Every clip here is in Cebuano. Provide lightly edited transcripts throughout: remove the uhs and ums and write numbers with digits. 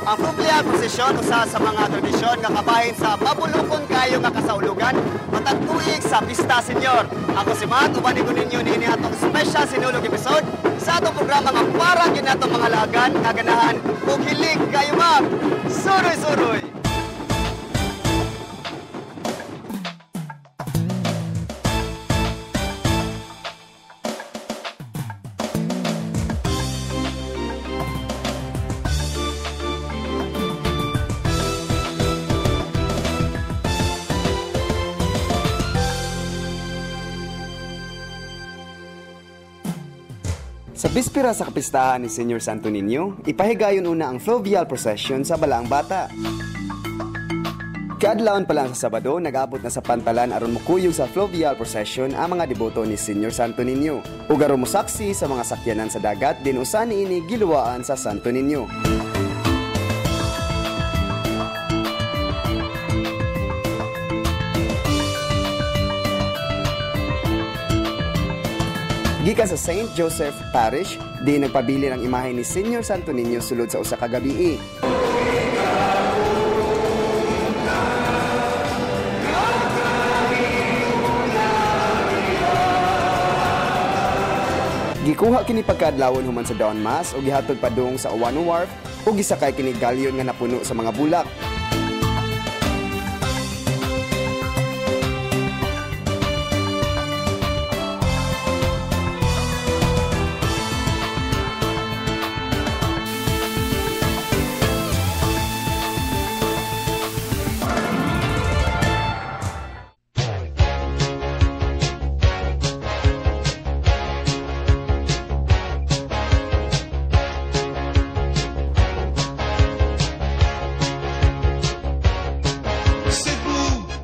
Ang Fluvial Procession usa sa mga tradisyon nga kabahin sa mabulukon kayo nga kasaulugan matag tuig sa Pista Senyor. Ako si Matt, uban ko ninyo niini atong special Sinulog episode sa atong programa nga para gyud natong mga laagan nga ganahan ug hilig kayo mag suroy-suroy. Sa bispira sa kapistahan ni Senyor Santo Niño, ipahigayon una ang Fluvial Procession sa Balaang Bata. Kaadlawon pa lang sa Sabado, nag-abot na sa pantalan aron mokuyog sa Fluvial Procession ang mga deboto ni Senyor Santo Niño. Ug aron mosaksi sa mga sakyanan sa dagat, din usa niini giluwaan sa Santo Niño. Gikan sa St. Joseph Parish, di nagpabilin ang imahe ni Senyor Santo Niño sulod sa usa ka gabii. Gikuha kini pagkaadlawon human sa Dawn Mass ug gihatod padung sa Ouano Wharf ug gisakay kini galyon nga napuno sa mga bulak.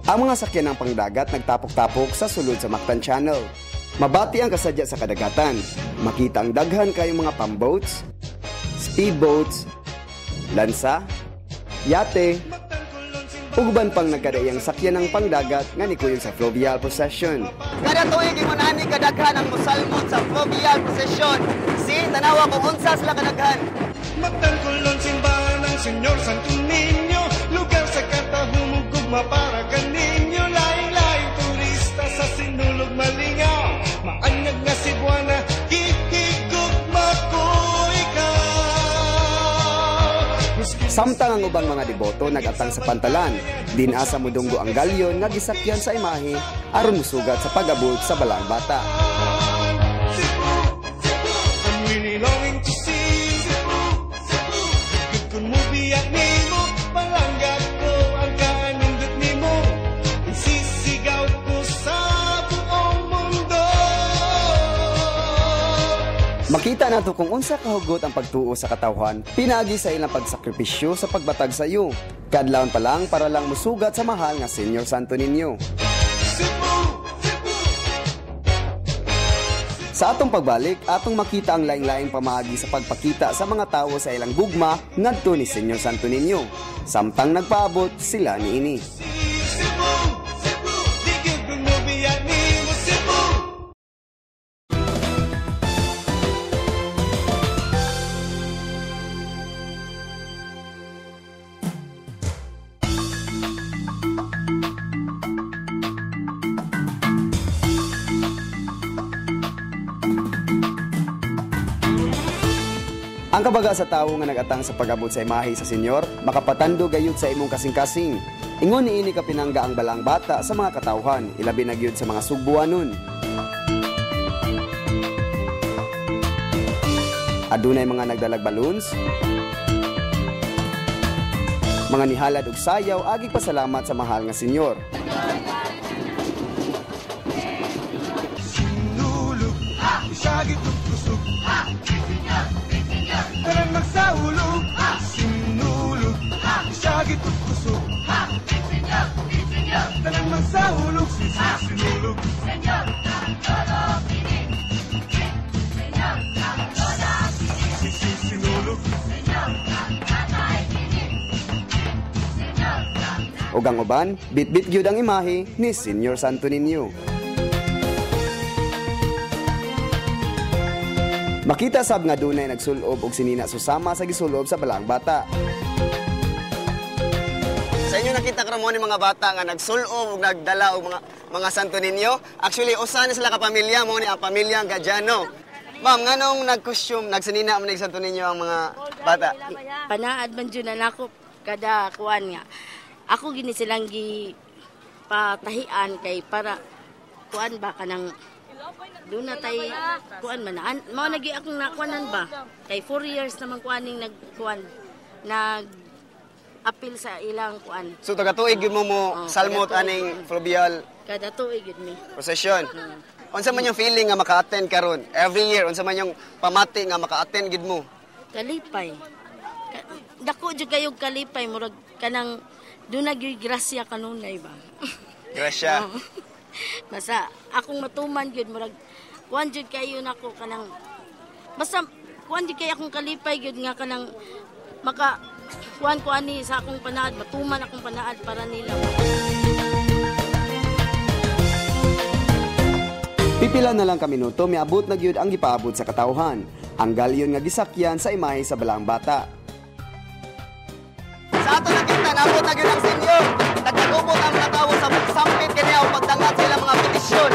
Ang mga sakyan ng pangdagat nagtapok-tapok sa sulod sa Mactan Channel. Mabati ang kasadya sa kadagatan. Makita ang daghan kayong mga pumboats, speedboats, lansa, yate, ug uban pang nagkadaiyang sakyan ng pangdagat nga nikuyog sa Fluvial Procession. Kada tuig ingon ani kadaghan ang mosalmon sa Fluvial Procession. Si tanawa kung unsa sila kadaghan. Mactan Colon, simbahan ng Senyor Santo Niño, lugar sa katahumog gugma para kaninyo. Laing-laing turista sa Sinulog malingaw, maanyag nga Cebuana, gihigugma ko ikaw. Samtang ang ubang mga deboto nagatang sa pantalan, dinasa mudunggo ang galyon nga gisakyan sa imahe aron musugat sa pag-abot sa Balaang Bata. I'm really longing to see Cebu, Cebu. Kung mubiyak nimo, palangga ko ang kanindot nimo. Isisigaw ko sa buong mundo. Makita nato kung unsa kahugot ang pagtuo sa katawhan pinaagi sa ilang pagsakripisyo sa pagbatag sa iyo. Kadlawon pa lang para lang musugat sa mahal nga Senyor Santo Niño. Cebu, Cebu. Sa atong pagbalik, atong makita ang laing-laing pamaagi sa pagpakita sa mga tawo sa ilang gugma ngadto ni Senyor Santo Niño. Samtang nagpaabot sila niini. Cebu, Cebu. Di gyud mubiyak nimo, Cebu. Ang kabaga sa tawo nga nagatang sa pag-abot sa imahe sa senyor, makapatando gayud sa imong kasing-kasing. Ingon niini kapinangga ang Balaang Bata sa mga katawhan, ilabi na gyud sa mga Sugbuanon. Adunay mga nagdalag balloons, mga nihalad og sayaw agi pasalamat sa mahal nga senyor. Sinulog, isagit ug kusog. Tanan magsaulog, sinulog, isagit ug kusog. Tanan magsaulog, sinulog. Sinulog. Ug ang uban, bitbit gyud ang imahe ni Senyor Santo Niño. Makita sab nga dunay nagsulob og sinina susama sa gisulob sa Balaang Bata. Sa inyo nakita karon mo ni mga bata nga nagsul-ob ug nagdala og mga Santo Niño. Actually, usa ni sila ka pamilya mo ni ang pamilya Gadiano. Ma'am, nganong nag-costume, nagsanina man Santo Niño ang mga bata? Panaad man jud na nako kada kuan nga. Ako gini silang gi patahian kay para kuan ba kanang doon na tay kuan man na. Mao nagi akong nakuanan ba kay 4 years naman kuaning nagkuan nag apil sa ilang kuan. So taga tuig gyud mo mo Oh, salmot taga tuig. Aning fluvial Kada tuig gyud mi. Procession. Unsa man yung feeling nga maka-attend karon? Every year unsa man yung pamati nga maka-attend gid mo? Kalipay. Dako jud kayo kalipay, murag kanang doon na gyud grasya kanunay ba. Grasya. Oo. Basta akong matuman gyud, murag kuan jud kayo nako kanang basta kuan jud kay akong kalipay gyud nga kanang maka kuan ko ani sa akong panaad, matuman akong panaad para nila. Pipila na lang ka minuto miabot na gyud ang gipaabot sa katawhan. Ang galyon nga gisakyan sa imahe sa Balaang Bata. Sa ato nakita, naabot na gyud ang senyor. Nagkagubot ang mga tawo sa sampit kaniya o pagdangat sa ilang mga petisyon.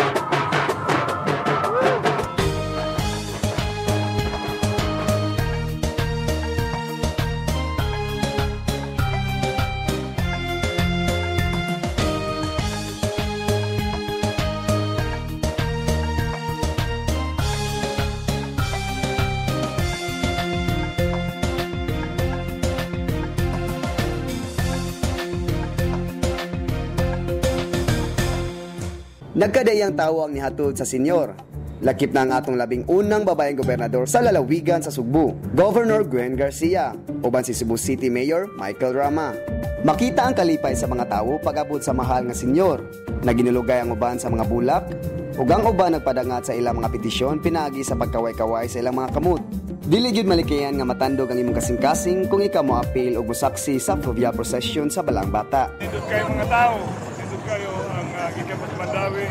Nagkadayang tawo ang nihatod sa senyor. Lakip na ang atong 11 babaeng gobernador sa lalawigan sa Sugbo, Governor Gwen Garcia, uban si Cebu City Mayor Michael Rama. Makita ang kalipay sa mga tawo pag-abot sa mahal nga senyor. Naginulugay ang uban sa mga bulak, ug ang uban nagpadangat sa ilang mga petisyon pinaagi sa pagkaway-kaway sa ilang mga kamot. Dili gyud malikayan nga matandog ang imong kasing-kasing kung ikaw moapil og mosaksi sa fluvial procession sa Balaang Bata. Nindot kayo mga tao, nindot kayo ang gikan sa Mandaue,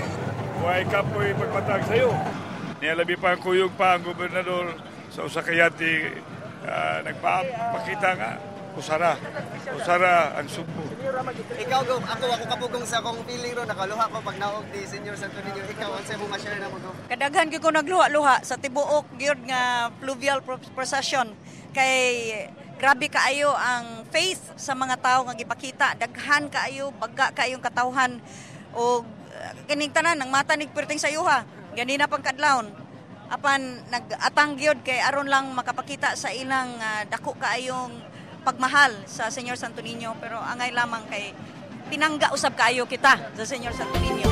way kapoy pagmatag sa iyo. Nialabi pa ang kuyog pa ang gobernador sa usa ka yate, nagpapakita nga usara ang Sugbo. Ikaw, Gob, ako kapugong sa akong feeling ro, nakaluha ko pag naog ni Senyor Santo Niño. Ikaw, unsay mo ma-share na mo, Gob? Kadaghan gyud ko nagluha-luha sa tibuok gyud nga fluvial procession kay grabe kaayo ang faith sa mga tawo nga gipakita, daghan kaayo, baga kaayong katawhan og kining tanan nang mata nig perting sayuha ganina pang kadlawon apan nag-atang gyud kay aron lang makapakita sa ilang dako kaayong pagmahal sa Señor Santo Niño, pero angay lamang kay pinangga usab kaayo kita sa Señor Santo Niño.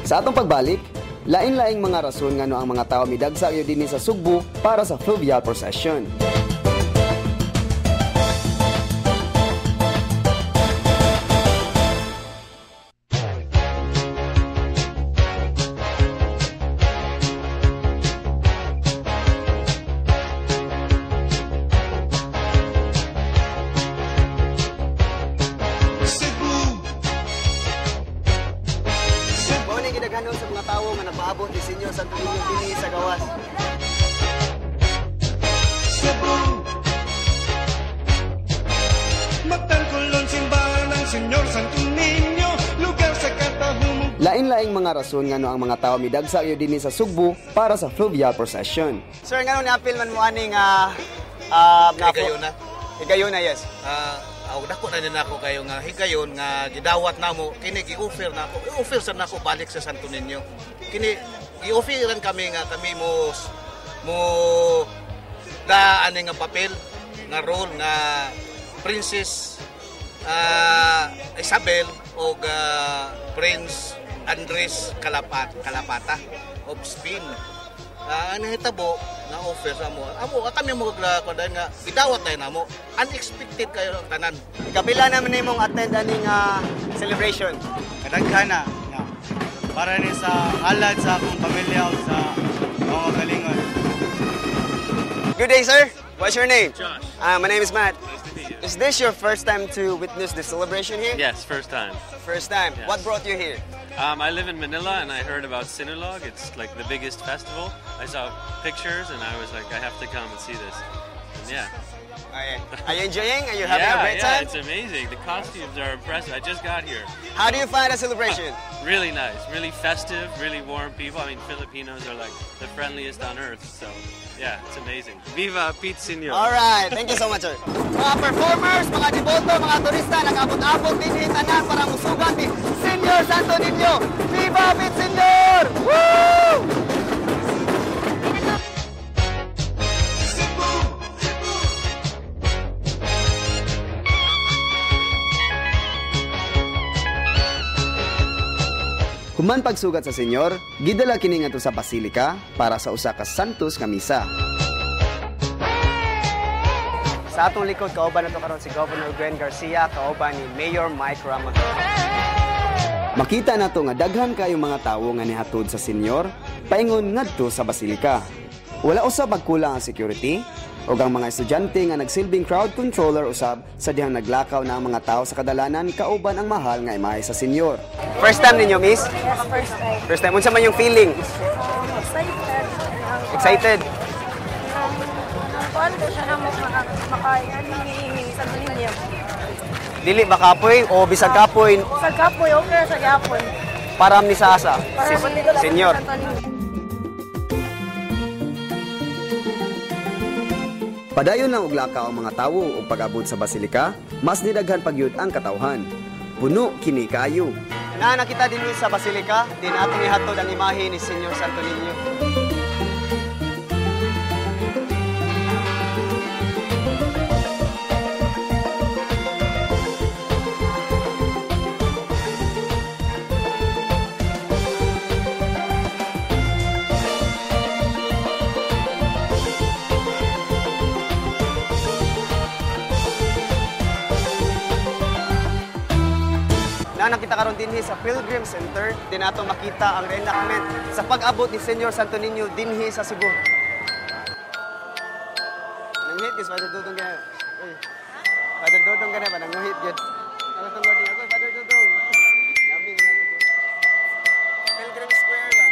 Sa atong pagbalik, lain-laing mga rason ngano ang mga tao midagsa gyud dinhi sa Sugbo para sa fluvial procession. Cebu. Mao ni gidaghanon sa mga tawo nga nagpaabot ni Senyor Santo Niño dinhi sa gawas. Cebu. Mactan Colon, simbahan ng Señor Santo Niño, lugar sa katahumog. Lain-laing mga rason ngano ang mga tao midagsa gyud dinhi sa Sugbo para sa fluvial procession. Sir, ngano ni-appeal man mo aning nga Higayuna? Higayuna, yes. Aw dako na din ako kayo nga higayon nga gidawat namo kini gi-offer nako. I-offer sa nako balik sa Santo Niño. Kini gi-offeran kami nga kami mo da ani nga papel nga role nga Princess Isabel og Prince Andres Kalapata of Spain. Ang nahitabo nga offer sa amo. Amo kami mo kuan dahil nga gidawat tayo namo. Unexpected kayo ang tanan. Kapila naman nimong attend aning celebration. Kadaghan na nga. Para ni sa halad sa akong pamilya o sa mga galingon. Good day, sir. What's your name? Josh. My name is Matt. Nice to meet you. Is this your first time to witness the celebration here? Yes, first time. First time. Yes. What brought you here? I live in Manila and I heard about Sinulog. It's like the biggest festival. I saw pictures and I was like, I have to come and see this. And yeah. Are you enjoying? Are you having yeah, a great time? It's amazing. The costumes are impressive. I just got here. How do you find the celebration? Really nice, really festive, really warm people. I mean, Filipinos are like the friendliest on earth. So, yeah, it's amazing. Viva Pete Senor. All right, thank you so much, sir. Mga performers, mga deboto, mga turista, nag-abot-abot dinhi tanan para musugat ni Senyor Santo Niño. Viva Pete Senor! Woo! Human pagsugat sa senyor, gidala kini ngadto sa basilika para sa usa ka santos nga misa. Sa atong likod, kauban nato karon si Governor Gwen Garcia, kauban ni Mayor Mike Rama. Makita nato nga daghan kayong mga tawo nga nihatod sa senyor paingon ngadto sa basilika. Wala usab magkulang ang security ug ang mga estudyante nga nagsilbing crowd controller usab sa dihang naglakaw na ang mga tao sa kadalanan kauban ang mahal nga imahe sa senyor. First time ninyo, miss? Yes, first time. First time. Unsa man yung feeling? Excited. Excited? Kuan ko siya na maka ni Santo Niño. Dili ba kapoy o bisag kapoy Sa kapoy, okay sa gapon. para ni sa asa? Para Si, senyor. Santo Niño. Padayon lang og lakaw ang mga tawo ug pag-abot sa basilika, mas nidaghan pagyud ang katawhan. Puno kini kaayo. Na nakita dinhi sa basilika, din atong ihatod ang imahe ni Senyor Santo Niño. Na nakita karon dinhi sa Pilgrim Center, din ato makita ang reenactment sa pag-abot ni Senyor Santo Niño dinhi sa Cebu. Nanghit gyud Father Dudong gana. Uy. Father Dudong gana ba nanguhit gyud. Ano tungod niya? Uy, Father Dudong. Nami na lang. Pilgrim Square ba?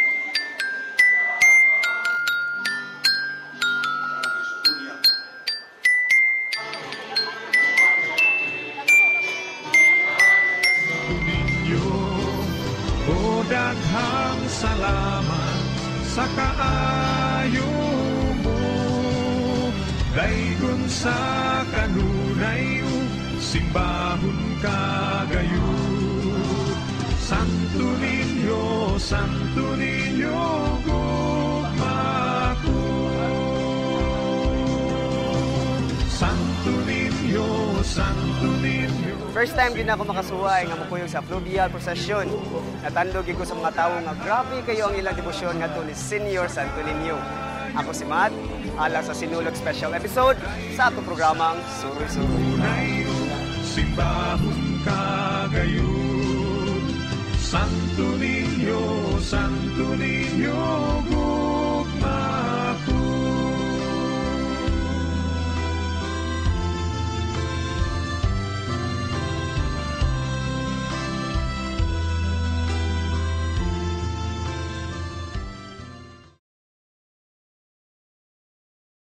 Ninyo o daghang salamat sa kaayo mo daygon sa kanunay ug simbahon kagayo. Santo Niño, gugma ko. Santo Niño, Santo Niño. First time din ako makasuway nga mukuyog sa fluvial procession. Natandog gyud ko sa mga tawo nga grabe kayo ang ilang debosyon ngadto ni Senior Santo Niño. Ako si Matt, alang sa Sinulog Special Episode sa atong programang Suroy-Suroy. Simbahon kagayod. Santo Niño, Santo Niño.